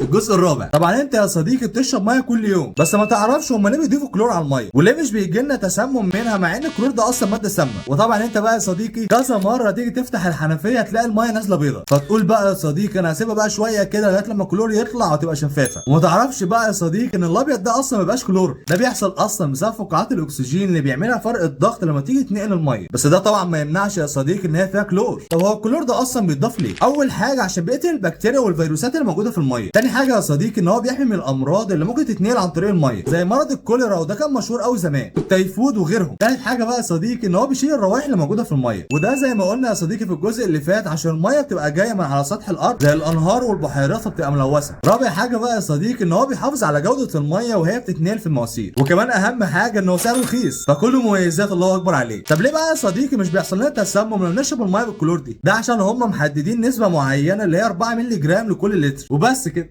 الجزء الرابع. طبعا انت يا صديقي بتشرب مية كل يوم، بس ما تعرفش هم ليه بيضيفوا كلور على المية وليه مش بيجي لنا تسمم منها مع ان الكلور ده اصلا مادة سامة. وطبعا انت بقى يا صديقي كذا مرة تيجي تفتح الحنفية تلاقي المية نازله بيضة، فتقول بقى يا صديقي انا هسيبها بقى شوية كده لغاية لما الكلور يطلع وتبقى شفافة. وما تعرفش بقى يا صديقي ان الابيض ده اصلا ما بيبقاش كلور، ده بيحصل اصلا بسبب فقاعات الاكسجين اللي بيعملها فرق الضغط لما تيجي تنقل المية. بس ده طبعا ما يمنعش يا صديقي ان هي فيها كلور. طب هو الكلور ده اصلا بيتضاف ليه؟ اول حاجة عشان بيقتل البكتيريا والفيروسات اللي موجودة في المية. تاني حاجة يا صديقي ان هو بيحمي من الامراض اللي ممكن تتنقل عن طريق المية زي مرض الكوليرا، وده كان مشهور قوي زمان، والتيفود وغيرهم. تالت حاجة بقى يا صديقي ان هو بيشيل الروائح اللي موجودة في المية، وده زي ما قلنا يا صديقي في الجزء اللي فات عشان المية بتبقى جاية من على سطح الارض زي الانهار والبحيرات فبتبقى ملوثة. رابع حاجة بقى يا صديقي ان هو بيحافظ على جوده المية وهي بتتنقل في المواسير. وكمان اهم حاجة ان هو سعره رخيص، فكله مميزات الله اكبر عليه. طب ليه بقى يا صديقي مش بيحصل لنا تسمم لما نشرب المية بالكلور دي؟ ده عشان هم محددين نسبه معينة اللي هي 4 مللي جرام لكل لتر وبس كده.